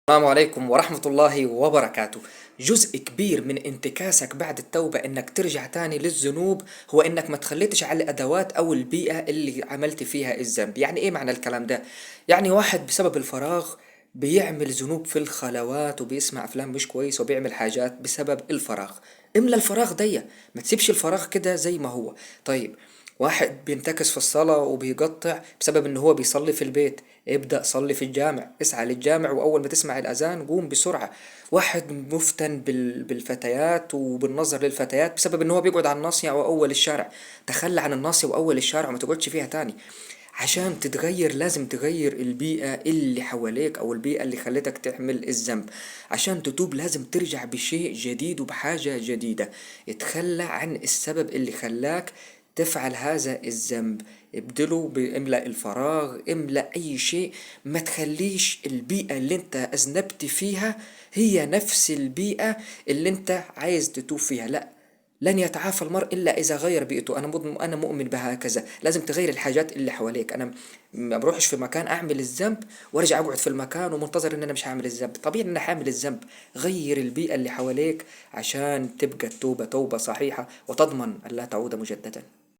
السلام عليكم ورحمة الله وبركاته. جزء كبير من انتكاسك بعد التوبة انك ترجع تاني للذنوب هو انك ما تخليتش على الادوات او البيئة اللي عملت فيها الذنب. يعني ايه معنى الكلام ده؟ يعني واحد بسبب الفراغ بيعمل ذنوب في الخلوات وبيسمع افلام مش كويس وبيعمل حاجات بسبب الفراغ. املى الفراغ دي، ما تسيبش الفراغ كده زي ما هو. طيب واحد بينتكس في الصلاة وبيقطع بسبب ان هو بيصلي في البيت، ابدأ صلي في الجامع، اسعى للجامع واول ما تسمع الاذان قوم بسرعة. واحد مفتن بالفتيات وبالنظر للفتيات بسبب ان هو بيقعد على الناصية واول الشارع، تخلى عن الناصية واول الشارع وما تقعدش فيها تاني. عشان تتغير لازم تغير البيئة اللي حواليك او البيئة اللي خلتك تعمل الذنب. عشان تتوب لازم ترجع بشيء جديد وبحاجة جديدة. اتخلى عن السبب اللي خلاك تفعل هذا الذنب، ابدله باملأ الفراغ، املأ اي شيء. ما تخليش البيئة اللي انت اذنبت فيها هي نفس البيئة اللي انت عايز تتوب فيها. لا، لن يتعافى المرء إلا إذا غير بيئته. أنا مؤمن بهكذا. لازم تغير الحاجات اللي حواليك. أنا ما بروحش في مكان أعمل الذنب وأرجع أقعد في المكان ومنتظر إن أنا مش هعمل الذنب. طبيعي إن أنا هعمل الذنب. غير البيئة اللي حواليك عشان تبقى التوبة توبة صحيحة وتضمن أن لا تعود مجددا.